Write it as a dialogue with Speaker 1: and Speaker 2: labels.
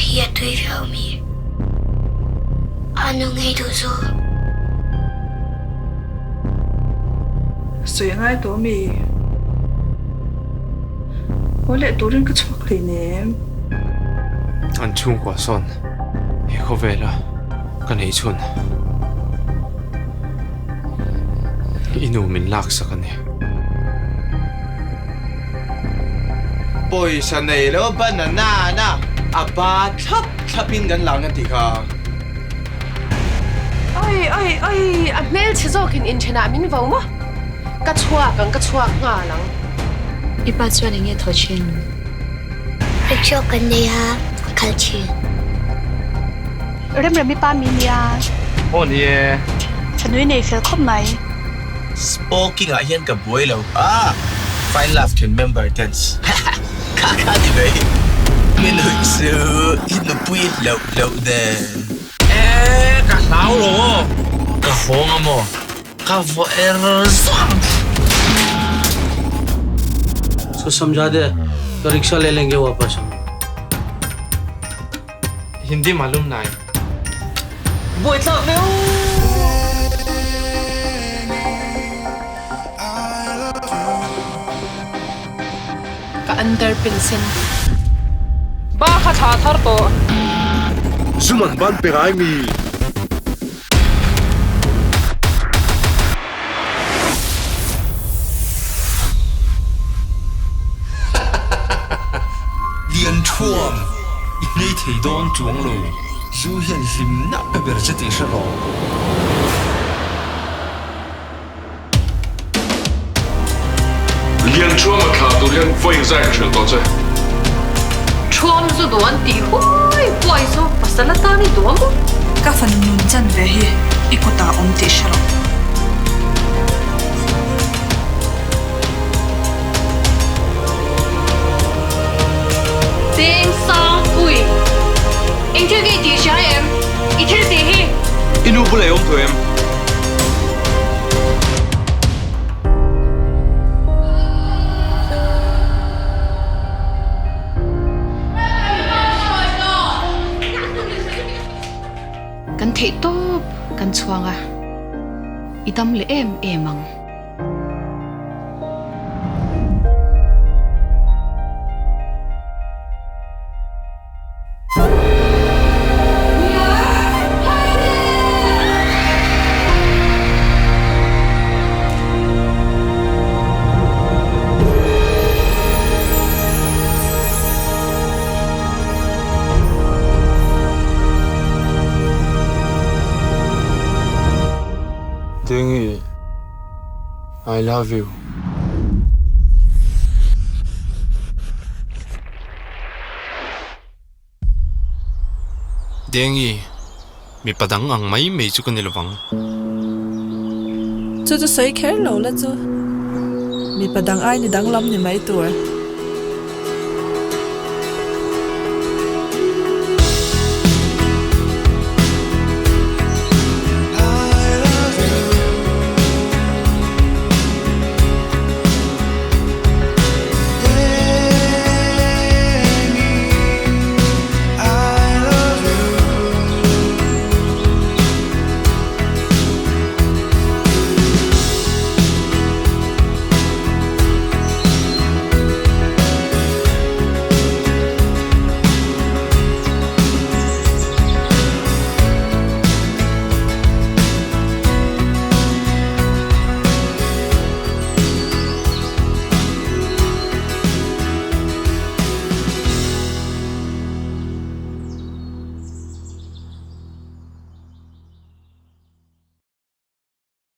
Speaker 1: hi a tui viau mi? A nu ngei duh zawk.
Speaker 2: Sawi a ngai tawh mi? Haw leh turin ka chhuak hleinem.
Speaker 3: An chhungkua sawn he khawvela ka neih chhun i nu min laksak a ni.
Speaker 4: Pawisa nei lo banana na a ba thlap thlap in kan lang a ti kha.
Speaker 5: Oi oi oi a hmelchhe zawkin inthenah min vo maw? Ka chhuak ang ka chhuak nghal ang.
Speaker 6: I pa chuan eng nge thaw thin?
Speaker 1: Rickshaw kan nei a, a kal thin.
Speaker 7: Remremi pa mi nia.
Speaker 3: Aw ni e.
Speaker 7: Thanui nei fel khawp mai.
Speaker 4: Spoking ah hian ka buai lo a, Fine Love then member tens kha kha ni mai. Mi nuih chu i nupui hlauh hlauh nen.
Speaker 8: E ka hlau lo aw. Ka hawng a maw? Ka vaw er zang.
Speaker 9: Usko samjha de to rickshaw le lenge wapas hum.
Speaker 3: Hindi malum nai.
Speaker 10: Buaithlak viau.
Speaker 5: Ka underpants-in ba kha tha thar tawh.
Speaker 11: Zum an ban pe ngai mi.
Speaker 4: Lian Thuam, i hnei thei dawn chuang lo. Zu hian hlimna pe ber che tih hre rawh.
Speaker 11: Lian Thuam a thlah tur hian vawiin zai ka hrilh tawh che.
Speaker 5: Thuam zu duh an tih huai huai chu pasal atan i duh a maw?
Speaker 2: Ka fanu nun chan ve hi i kutah awm tih hre rawh.
Speaker 5: Deng sang pui. Eng thil nge i tih hria em? I thil tih hi.
Speaker 3: I nu bulah i awm tawh em?
Speaker 6: Kan theih tawp kan chhuang a, i dam leh em em ang.
Speaker 3: Dengi, I love you. Dengi, mipa dang ang mai mai chu ka ni lovang.
Speaker 2: Chu chu sawi kher lo la chu. Mipa dang ai ni danglam ni mai tur.